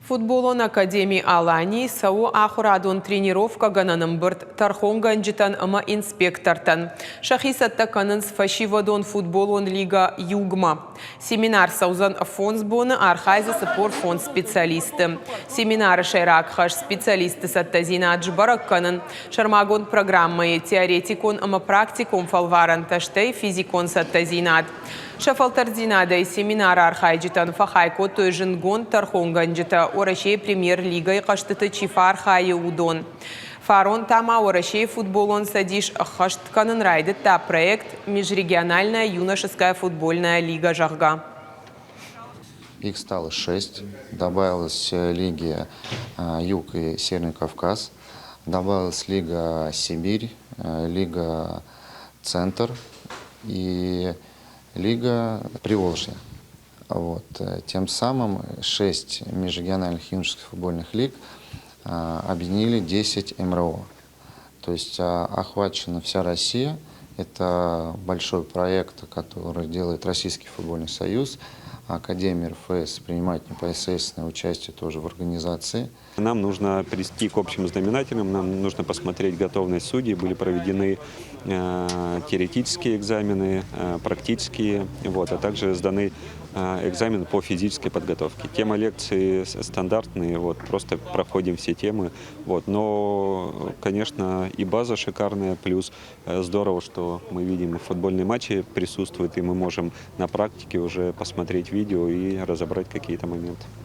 Футболон академи Алани цӕуы ахуырадон тренировкӕгӕнӕн ӕмбырд тӕрхонгӕнджытӕн ӕмӕ инспектортӕн. Сӕхи цӕттӕ кӕнынц фӕсивӕдон футболон лигӕ Юг-мӕ. Семинар цӕудзӕн фондз боны, архайдзы 45 специалисты. Семинары сӕйраг хӕс специалистты цӕттӕдзинад сбӕрӕг кӕнын, сӕрмагонд программӕйы теоретикон ӕмӕ практикон фӕлварӕнтӕ, стӕй физикон цӕттӕдзинад. Сӕ фӕлтӕрддзинадӕй семинары архайджытӕн фӕхай кодтой зындгонд тӕрхонгӕнджытӕ, Уӕрӕсейы премьер-лигӕйы хъӕзтыты чи фӕархайы, уыдон. Фарон та ма Уӕрӕсейы футболон цӕдис ӕххӕст кӕнын райдыдта проект «Межрегиональная юношеская футбольная лига», зӕгъгӕ. Их стало шесть. Добавилась лиги Юг и Северный Кавказ. Добавилась лига Сибирь, лига Центр и лига Приволжья. Вот. Тем самым шесть межрегиональных юношеских футбольных лиг объединили 10 МРО. То есть охвачена вся Россия. Это большой проект, который делает Российский футбольный союз. Академия РФС принимает непосредственное участие тоже в организации. Нам нужно прийти к общим знаменателям, нам нужно посмотреть готовность судей. Были проведены теоретические экзамены, практические, вот, а также сданы экзамен по физической подготовке. Тема лекции стандартные, вот, просто проходим все темы. Вот, но, конечно, и база шикарная, плюс здорово, что мы видим футбольные матчи присутствуют, и мы можем на практике уже посмотреть видео и разобрать какие-то моменты.